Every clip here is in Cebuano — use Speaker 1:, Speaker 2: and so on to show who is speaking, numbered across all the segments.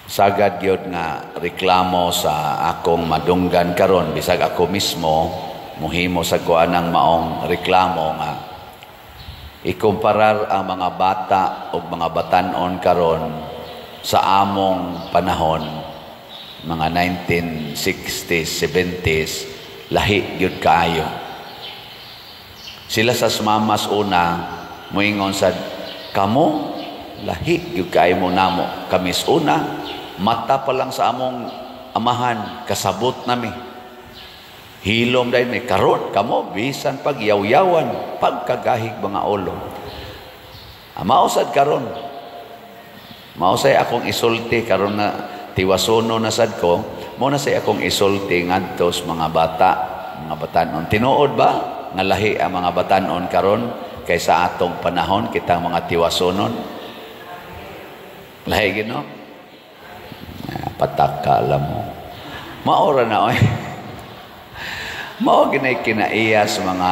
Speaker 1: Sagad gyud nga reklamo sa akong madunggan karon, bisag ako mismo muhimo sa kuanang maong reklamo, nga ikumparar ang mga bata ug mga batan-on karon sa among panahon, mga 1960s, 70s, lahi gyud kaayo. Sila sa mamas una moingon sad, "Kamo lahi gyud kaayo mo namo. Kami una, mata pa lang sa among amahan, kasabot nami. Hilom dahil may karon kamo bisan pag yaw-yawan, pagkagahig mga ulo." Mao sad karon. Mao say akong isulti karon na tiwasono na sad ko, mao na say akong isulti ngadto sa mga bata, mga batanon. Tinuod ba nga lahi ang mga batanon karon kaysa atong panahon, kitang mga tiwasonon? Lahi gyud, no? Ah, pataka alam mo. Maora na oy. Mao ginay kinaiya sa mga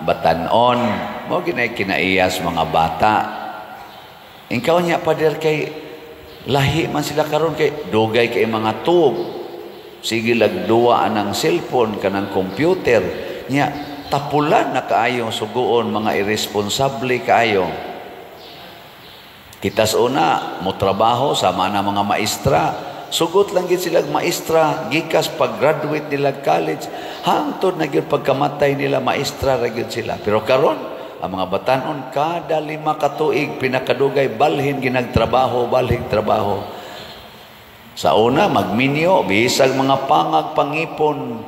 Speaker 1: batanon, mao ginay kinaiya sa mga bata. Inkaw niya, "Pader, kay lahi man sila karon kay dugay kay mga tube. Sige lag duwa anang cellphone kanang computer." Nya tapulan na kaayo suguon, mga irresponsable kaayo. Kitas una mo trabaho sama na mga maestra. Sugot lang gid sila maestra gikas pag-graduate nila college hangtod na gyud pagkamatay nila, maestra ra gyud sila. Pero karon ang mga batanon, kada 5 ka tuig pinakadugay, balhin ginagtrabaho, balhin trabaho. Sa una magminyo bisag mga pangag pangipon,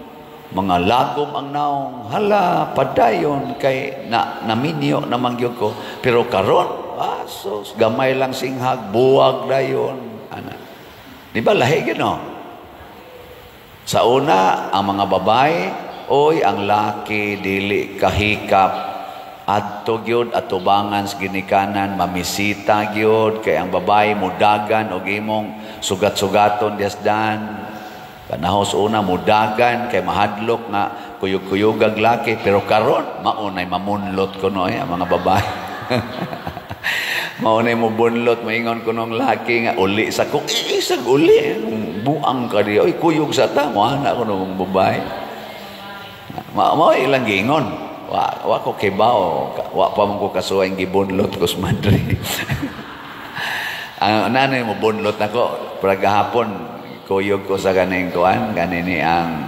Speaker 1: mga lagom ang naong, hala, padayon kay na naminyo naman gyud ko. Pero karon, asos, gamay lang singhag, buwag dayon ana. Di ba lahi gyud, no? Sa una ang mga babae, "Oy, ang laki dili kahikap, adto gyud atubangan sa ginikanan, mamisita gyud, kay ang babae mudagan og imong sugat-sugaton diasdan." Panahon sa una mudagan kay mahadlok nga kuyog-kuyogag laki. Pero karon maunay mamunlot kuno eh, ang mga babae. Maunay mo bunlot, maingon kuno ang laki nga uli sa ko, isag uli, buang ka di, oy, kuyog sa ta, mo ana kuno ang babae. Mao ilang giingon. Wa ko kibaw, wa pa man ko kasuway gibunlot ko sa madre. Ang nanay mo bunlot nako, pero gahapon kuyog ko sa ganing kuan, ganini ang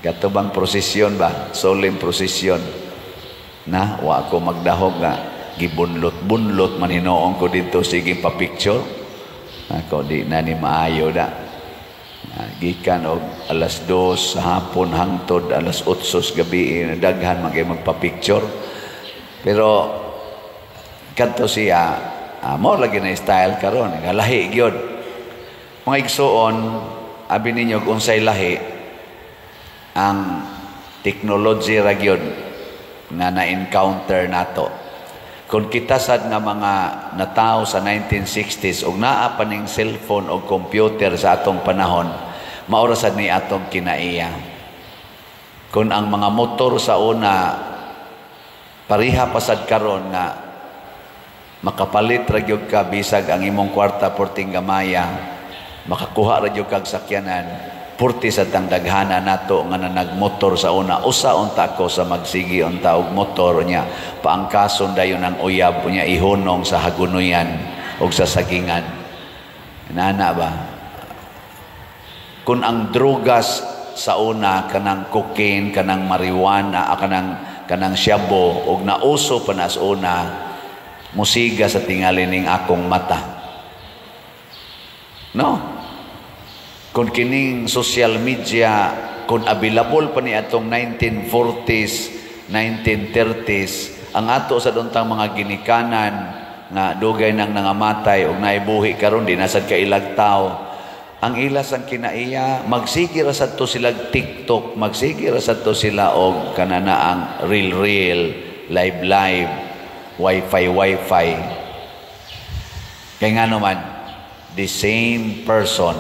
Speaker 1: katubang prosesyon ba, solemn prosesyon. Na wa ko magdahog nga gibunlot-bunlot man hinuon ko dito, sige pa picture. Ako di na ni maayo da. Gikan og alas 2 sa hapon hangtod alas 8 sa gabi, daghan man kay magpa-picture. Pero kadto siya, mo lagi na style karon, nga lahi gyud. Mga igsuon, abi ninyo kung unsay lahi ang technology ra gyud nga na-encounter nato. Kung kita sad nga mga natawo sa 1960s ug naa pa ning cellphone o computer sa atong panahon, maura sad ni atong kinaiya. Kung ang mga motor sa una pareha pa sad karon nga makapalit ra gyud ka bisag ang imong kwarta porting gamaya, makakuha ra gyud kag sakyanan, purti sa tang daghana nato nga nagmotor sa una. Usa unta ko sa magsigi unta og motor niya, paangkason dayon ang uyab niya, ihunong sa hagunoyan og sa sagingan. Nana ba? Kung ang drugas sa una kanang cocaine, kanang marijuana, kanang shabu og nauso pa na sa una, musiga sa tingali ning akong mata, no? Kung kining social media, kung available pa ni atong 1940s, 1930s, ang ato sa duntang mga ginikanan nga dugay nang nangamatay og naibuhi karon, di na sad kailag tao ang ilas ang kinaiya, magsige ra sad to sila TikTok, magsige ra sad to sila og kanana ang reel reel, live live, wifi wifi. Kay nga naman, the same person,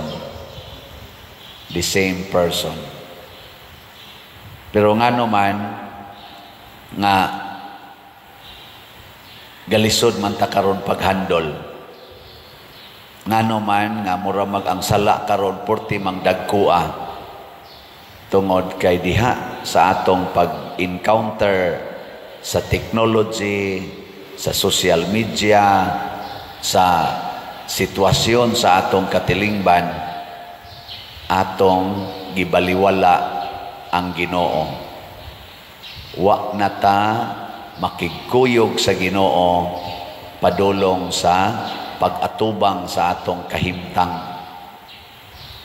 Speaker 1: the same person. Pero nga naman nga galisod man ta karon paghandol. Ngano? Ngano man nga mura mag ang sala karon porti mang dagkua, tungod kay diha sa atong pag-encounter sa technology, sa social media, sa sitwasyon sa atong katilingban, atong gibaliwala ang Ginoo. Wa na ta makigkuyog sa Ginoo padulong sa pag-atubang sa atong kahimtang.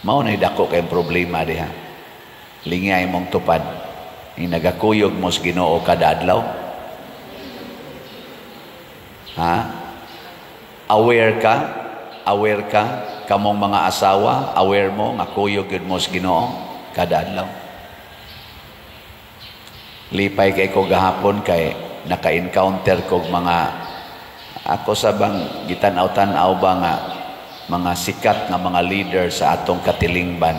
Speaker 1: Mao na dako kay problema diha. Lingay mong tupad. Nagakuyog mo sa Ginoo kada adlaw. Ha? Aware ka? Aware ka? Kamong mga asawa, aware mo nga kuyog gyud mo sa Ginoo kada adlaw? Lipay kay ko gahapon kay naka-encounter kog mga ako sa bang gitan-aw-tan-aw ba nga mga sikat nga mga leader sa atong katilingban,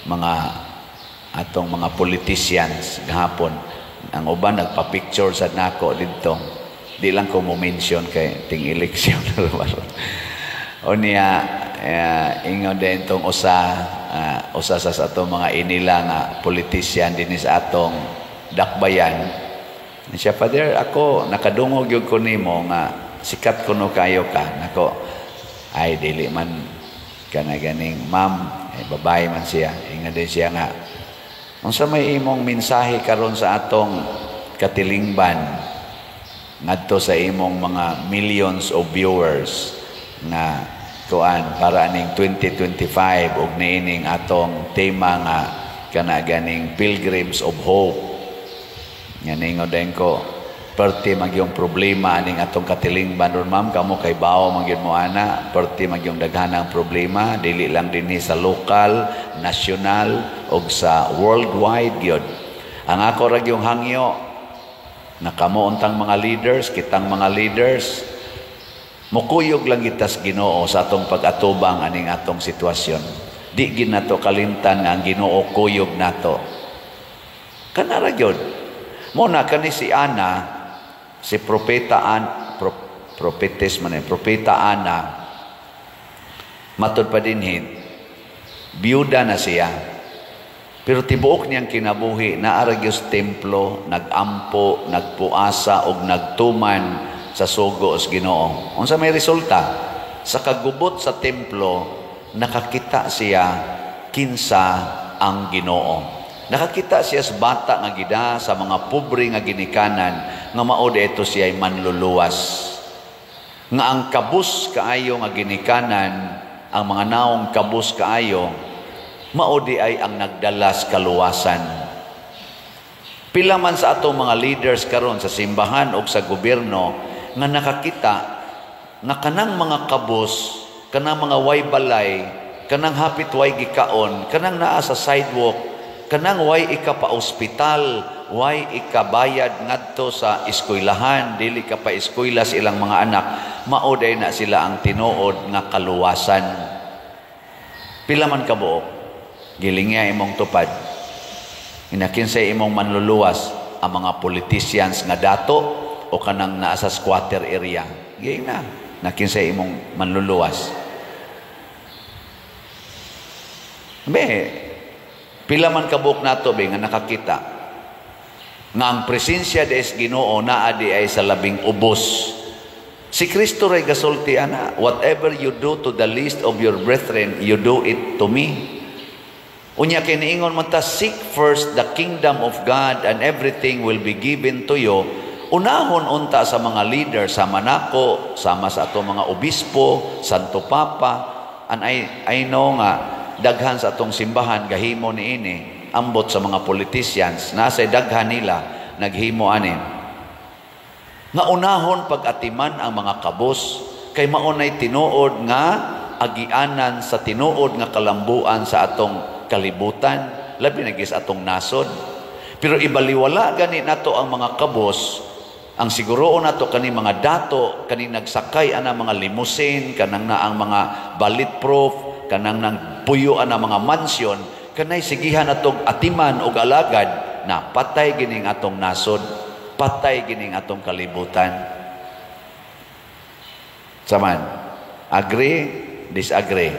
Speaker 1: mga atong mga politicians gahapon. Ang uban nagpa-picture sa nako didto. Di lang ko mo mention kay ting eleksyon. O niya, ingon din tong usa sa atong mga inila nga politician dinhi sa atong dakbayan siya, "Father, ako nakadungog gyud ko nimo nga sikat kuno kayo ka." Nako, ay dili man kana ganing ma'am, eh, babae man siya. Ingon din siya nga, "Unsa may imong mensahe karon sa atong katilingban ngadto sa imong mga millions of viewers nga kuan para aning 2025 ug niining atong tema nga kana ganing Pilgrims of Hope?" Nga ningon din ko, "Perti magyong problema aning atong katilingban ron, ma'am. Kamo kay bawo magyud mo ana, perti magyong daghan ang problema, dili lang dinhi sa lokal, national ug sa worldwide gyud. Ang ako ra gyung hangyo na kamo untang mga leaders, kitang mga leaders, mukuyog lang kita sa Ginoo sa atong pag-atubang aning atong sitwasyon. Di gid nato kalimtan nga ang Ginoo kuyog nato." Kana ra gyud. Mo na kani si Ana, si propeta An, propetes man eh, propeta Ana, matud pa dinhi, biyuda na siya. Pero tibuok niyang kinabuhi, naa ra gyud sa templo, nagampo, nagpuasa, og nagtuman sa sugo sa Ginoo. Unsa may resulta? Sa kagubot sa templo, nakakita siya kinsa ang Ginoo. Nakakita siya sa bata nga gida sa mga pobre nga ginikanan nga mao ito siya ay manluluwas. Nga ang kabus kaayo nga ginikanan, ang mga naong kabus kaayo, mao di ay ang nagdalas kaluwasan. Pila man sa atong mga leaders karon sa simbahan o sa gobyerno nga nakakita nga kanang mga kabus, kanang mga way balay, kanang hapit way gikaon, kanang naa sa sidewalk, kanang way ika pa-ospital, way ikabayad ngadto sa eskwelahan, dili ka pa eskwela sa ilang mga anak, mao day na sila ang tinuod nga kaluwasan? Pila man kabuok? Gilingya imong tupad. Inakinsay imong manluluwas, ang mga politicians nga dato o kanang naa sa squatter area? Giing na. Nakinsay imong manluluwas? Be, pila man kabuok nato be nga nakakita nga ang presensya des Ginoo naa di ay sa labing ubos? Si Kristo ray gasulti ana, "Whatever you do to the least of your brethren, you do it to me." Unya kay niingon man ta, "Seek first the kingdom of God and everything will be given to you." Unahon unta sa mga leader, sama nako, sama sa atong mga obispo, Santo Papa, and I know nga daghan sa atong simbahan gahimo niini, ambot sa mga politicians, nasa daghan nila naghimo ani. Nga unahon pag-atiman ang mga kabos kay maunay tinuod nga agianan sa tinuod nga kalambuan sa atong kalibutan, labi na gyud sa atong nasod. Pero ibaliwala gani nato ang mga kabos, ang siguroon nato kani mga dato, kani nagsakay ana mga limousine, kanang na ang mga bulletproof, kanang nang puyo ana mga mansion, kanay sigihan natog atiman og alagad na patay gining atong nasod, patay gining atong kalibutan. Saman, agree, Disagree?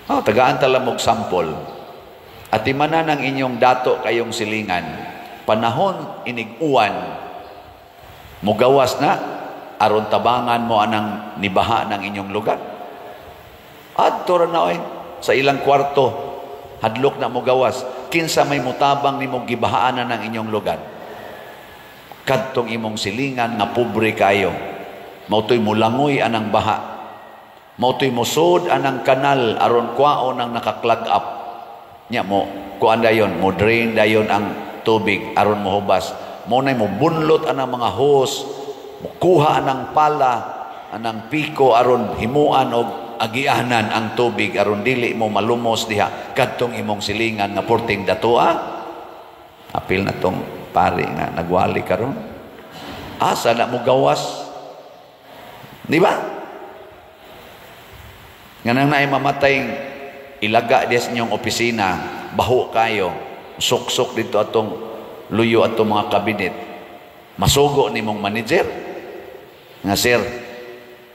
Speaker 1: Oh, tagaan ta lang og sample. Atimanan ang inyong dato kayong silingan. Panahon inig-uwan, mugawas na, aron tabangan mo anang nibaha ng inyong lugar. Adto ra na oy, sa ilang kwarto, hadlok na mo gawas. Kinsa may mutabang nimo gibahaan na ng inyong lugar? Kadtong imong silingan nga pobre kayo. Mautoy mulangoy anang baha. Mautoy musod anang kanal aron kwaon ang naka-clog up. Nya mo kuan dayon, mo drain dayon ang tubig aron mohubas. Mo nay mo bunlot anang mga hose, mukuha anang pala, anang piko aron himuan og agianan ang tubig aron dili mo malumos diha kadtong imong silingan nga porting datoa. Apil na tong pari nga nagwali karon. Asa na mo gawas? Di ba? Nga nang naay mamatay ilaga diya sa inyong opisina, baho kayo, suksok dito atong luyo atong mga kabinet. Masugo nimong manager nga sir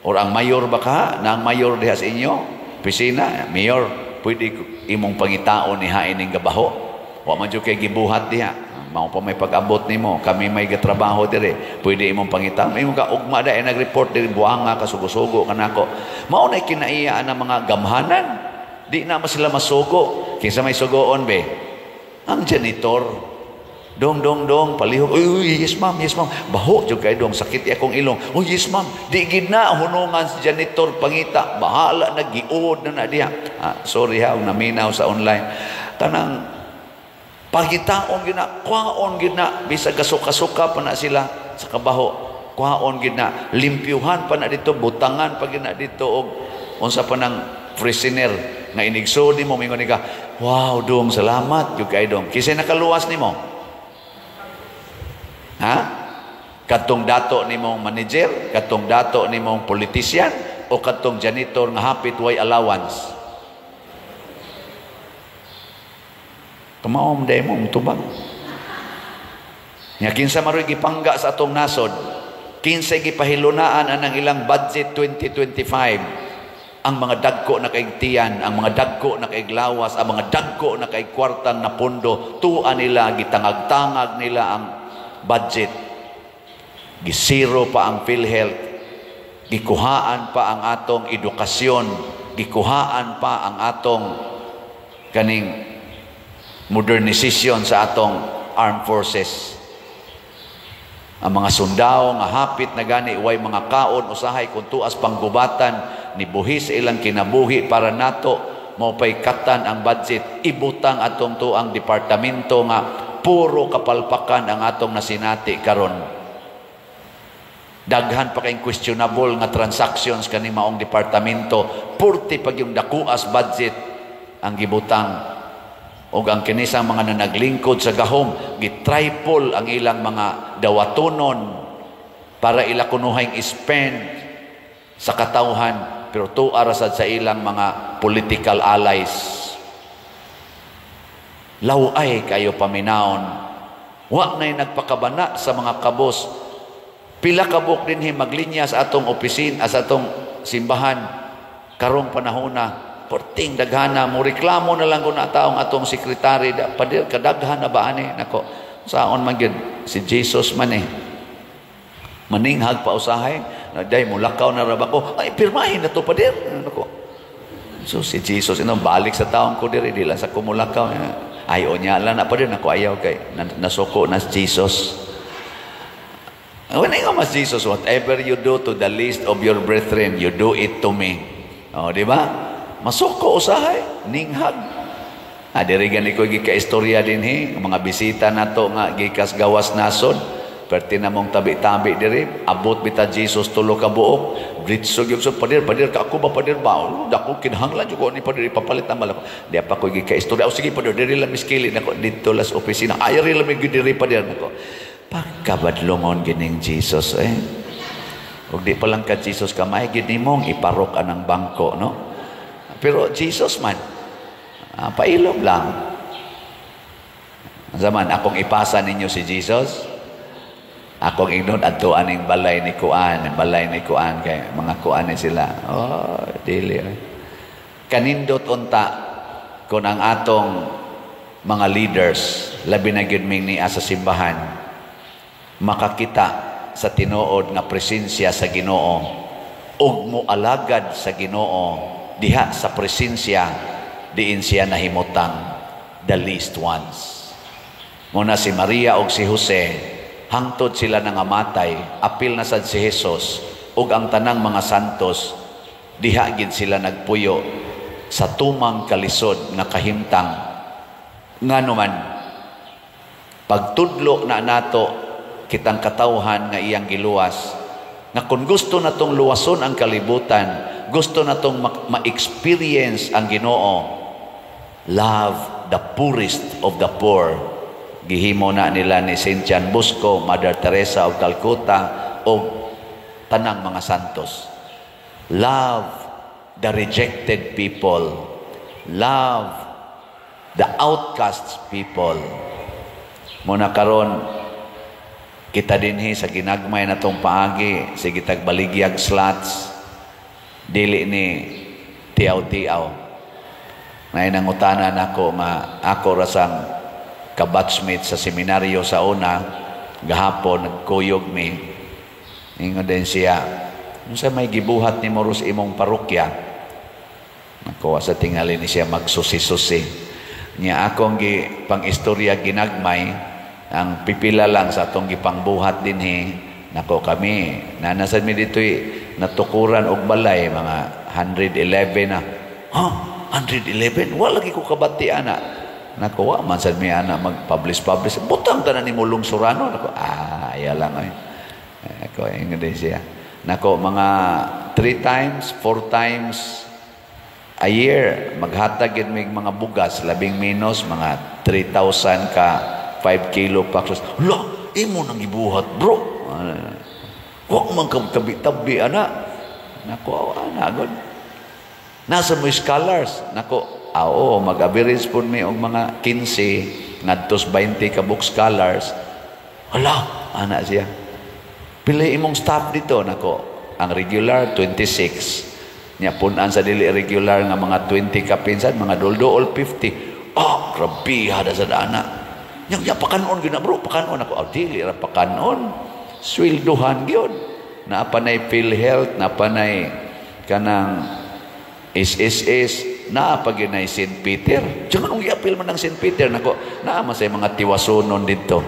Speaker 1: or ang mayor ba ka na ang mayor diha sa inyo opisina, mayor, pwede imong pangitaon ni hain ning gabaho. Wa man jud kay gibuhat diha. Mao pa may pag-abot nimo, kami may gatrabaho dire. Pwede imong pangitaon. Imong ka ugma da nag-report diri, buanga ka, sugo-sugo kanako. Mao nay kinaiya ang mga gamhanan. Di na sila masugo. Kinsa may sugoon be? Ang janitor. Dong, dong, dong, palihog. Uy, uy, yes ma'am, yes ma'am. Baho jud kay dong, sakit akong ilong. Oh, yes ma'am. Di gid na hunungan si janitor pangita. Bahala na, giud na na diha. Ah, sorry ha, naminaw sa online. Kanang pagitaon gid na, kwaon gid na, bisag kasuka-suka pa na sila sa kabaho. Kwaon gid na, limpyuhan pa na dito, butangan pa gid na dito og unsa pa nang freshener nga inigsud nimo, mingon ka, "Wow, dong, salamat jud kay dong." Kinsa nakaluwas nimo? Ha? Katong dato nimong manager, katong dato nimong politician, o katong janitor nga hapit way allowance? Tumaom day mo tubag. Nya kinsa maroy gipangga sa atong nasod? Kinsa gipahilunaan anang ilang budget 2025? Ang mga dagko na kaigtian, ang mga dagko na kaiglawas, ang mga dagko na kaigkwartang na pondo, tuwa nila, gitangag-tangag nila ang budget. Gisiro pa ang PhilHealth, gikuhaan pa ang atong edukasyon, gikuhaan pa ang atong kaning modernization sa atong armed forces. Ang mga sundao nga hapit na gani way mga kaon usahay kung tuas panggubatan ni buhi sa ilang kinabuhi para nato maupay katan ang budget, ibutang atong tuang departamento nga puro kapalpakan ang atong nasinati karon. Daghan pa kayong questionable nga transactions kani maong departamento, purti pag yung dakuas budget ang gibutang. Og ang kinisang mga nanaglingkod sa gahom, gitripol ang ilang mga dawatonon para ila kunuhang spend sa katawhan, pero tuwa ra sad sa ilang mga political allies. Laway kayo paminawon. Wa na'y nagpakabana sa mga kabos. Pila kabuk dinhi maglinya sa atong opisina, sa atong simbahan karong panahona. Porting daghana mo reklamo na lang kung taong atong sekretary da, padir kadaghan na ba ani nako saon man gyud si Jesus man eh maninghag pa usahay na day mulakaw na ra ba ko, ay pirmahin na to padir nako. So si Jesus ino balik sa taong ko diri, di lang sa kumulakaw, ay onya lang na padir nako, ayaw kay nasuko na si Jesus. When I mas Jesus, whatever you do to the least of your brethren, you do it to me. Oh, di ba? Masuko usahay, ninghag. Ah, diri gani ko gika-istorya dinhi, mga bisita nato nga gikas gawas nasod, perti na mong tabi-tabi diri, abot bita Jesus tulo ka buok, diretso gyud so padir, padir ka ako ba padir ba? Oh, dako kinahanglan jud ko ni padir ipapalit ang malako. Di pa ko gika-istorya. Oh, sige padir, diri lang miskili nako didto las opisina. Ay ri lang gyud diri padir nako. Pagkabadlongon gining Jesus eh. Ug di pa lang ka Jesus kamay gid nimong iparok anang bangko, no? Pero Jesus man, pailom lang. Zaman, akong ipasa ninyo si Jesus. Akong ingnon adto aning balay ni kuan, balay ni kuan kay mga kuan ni sila. Oh, dili. Ay. Kanindot unta kung ang atong mga leaders, labi na gyud ming niya sa simbahan, makakita sa tinuod nga presensya sa Ginoo ug moalagad sa Ginoo diha sa presensya diin siya nahimutang the least ones. Muna si Maria ug si Jose, hangtod sila nangamatay, apil na sad si Jesus ug ang tanang mga santos, diha gid sila nagpuyo sa tumang kalisod nga kahimtang. Ngano man, pagtudlo na nato kitang katawhan nga iyang giluwas, nga kung gusto natong luwason ang kalibutan, gusto natong ma-experience ang Ginoo, love the poorest of the poor. Gihimo na nila ni Saint John Bosco, Mother Teresa of Calcutta o tanang mga santos. Love the rejected people. Love the outcast people. Muna karon kita dinhi sa ginagmay na tong paagi, sige tag baligyag slots, dili ni tiaw-tiaw. Nay nangutana nako nga ako rasang kabatchmate sa seminaryo sa una, gahapon nagkuyog mi. Ingon din siya, "Unsa may gibuhat ni Moros imong parokya?" Nakuha sa tingali ni siya magsusi-susi. Nya akong gi pang-istorya ginagmay, ang pipila lang sa atong gipangbuhat dinhi. Nako, kami nanasad mi dito'y natukuran og balay mga 111 na. Ha? 111? Wala lagi ko kabati ana. Nako, wa man sad mi ana mag-publish publish. Butang tanan ni mulong surano. Nako, ah, ayaw lang ay. Ako, ingon din siya. Nako, mga three times, four times a year, maghatag yun mig mga bugas, labing minus, mga 3,000 ka 5 kilo packs. Hala, imo nang gibuhat, bro. Wa man ka tabi-tabi, ana. Nako, ana, god. Nasa mo scholars. Nako, ah, oo, mag-average po mi og mga 15, ngadtos 20 ka book scholars. Hala, ana siya. Pila imong staff dito? Nako, ang regular 26. Nya punan sa dili regular nga mga 20 ka pinsan, mga dulduol 50. Ah, grabe hada sa dana. Nya nya pakanon gyud na, bro, pakanon ako. Oh, dili ra pakanon. Swelduhan gyud. Naa pa nay PhilHealth, naa pa nay kanang SSS, naa pa gyud nay St. Peter. Diyan anong giapil man ng St. Peter nako, naa man say mga tiwasunon dito.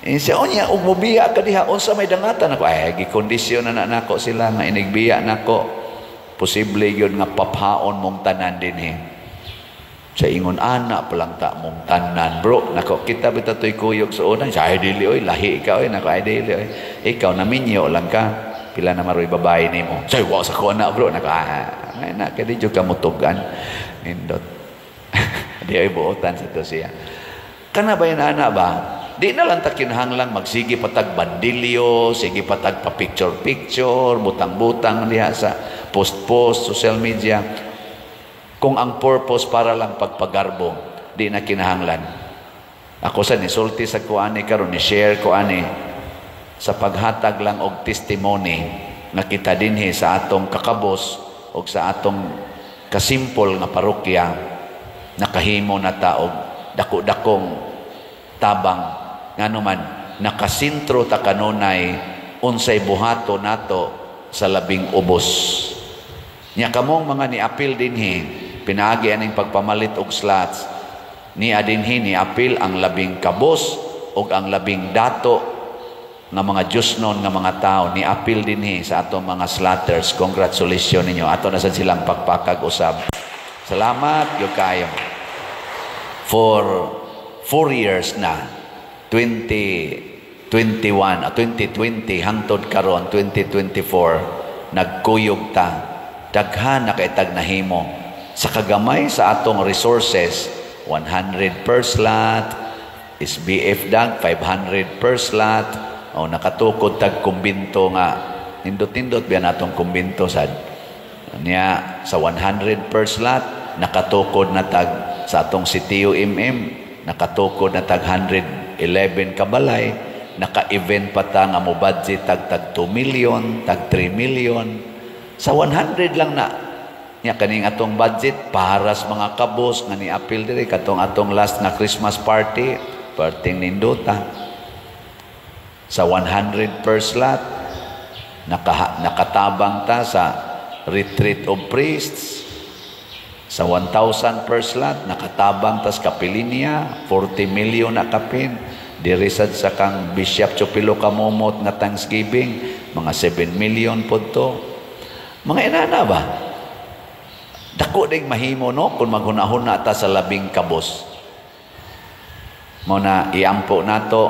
Speaker 1: Siya, unya, ug mobiya ka diha, unsa may dangatan ako? Ay, gikondisyon na nako sila nga inigbiya nako. Posible yun nga paphaon mong tanan din eh. Sa ingon, ana palang ta mong tanan, bro. Nako, kita bita to'y kuyog sa unang. Siya, ay, dili, oy, lahi ka, oy. Nako, ay, dili, oy. Ikaw, naminyo lang ka. Pila na maroy babae nimo. Siya, wa sa ko na, bro. Nako, ah, ay, na, kaya di ka mutugan. Nindot. Di ay buotan sa to siya. Kana ba yan, ana ba? Di na lang ta kinahanglang magsige patag bandilyo, sige patag pa picture-picture, butang-butang diha sa post-post, social media. Kung ang purpose para lang pagpagarbo, di na kinahanglan. Ako sa nisulti sa kuani karon, ni share ko ani sa paghatag lang og testimony nga kita dinhi sa atong kakabos og sa atong kasimpol nga parokya, nakahimo na ta og dako-dakong tabang. Ngano man nakasentro ta kanunay unsay buhato nato sa labing ubos. Nya kamong mga niapil dinhi, pinaagi aning pagpamalit og slots, niya dinhi niapil ang labing kabos og ang labing dato nga mga Diyosnon nga mga tao niapil dinhi sa atong mga slotters. Congratulations ninyo. Ato na sad silang pagpakag usab. Salamat gyud kaayo. For 4 years na, 2021, 2020 hangtod karon 2024, nagkuyog ta, daghan na kay tag nahimo sa kagamay sa atong resources. 100 per slot, SBF dag 500 per slot, o nakatukod tag kumbinto nga nindot-nindot biya natong kumbinto sad niya sa 100 per slot, nakatukod na tag sa atong CTO MM Nakatukod na tag 111 ka balay, naka-event pa ta nga mo budget tag tag 2 million, tag 3 million. Sa 100 lang na. Nya kaning atong budget para sa mga kabos nga ni-apil diri katong atong last nga Christmas party, perting nindota. Sa 100 per slot, nakatabang ta sa retreat of priests. Sa 1,000 per slot, nakatabang tas kapilinya, 40 million na kapin. Diri sad sa kang Bishop Chupilo Kamumot nga Thanksgiving, mga 7 million pod to. Mga inana ba? Dako ding mahimo, no, kung maghunahuna ta sa labing kabos. Mao na iampo nato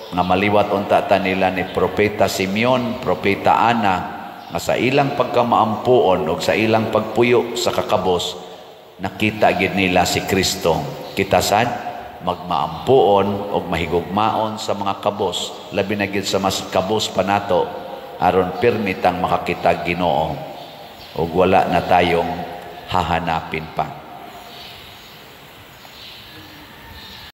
Speaker 1: nga maliwat unta ta nila ni Propeta Simeon, Propeta Ana, nga sa ilang pagkamaampuon o sa ilang pagpuyo sa kakabos, nakita gid nila si Kristo. Kita sad magmaampuon og mahigugmaon sa mga kabos, labi na gid sa mas kabos pa nato, aron pirmi tang makakita Ginoo ug wala na tayong hahanapin pa.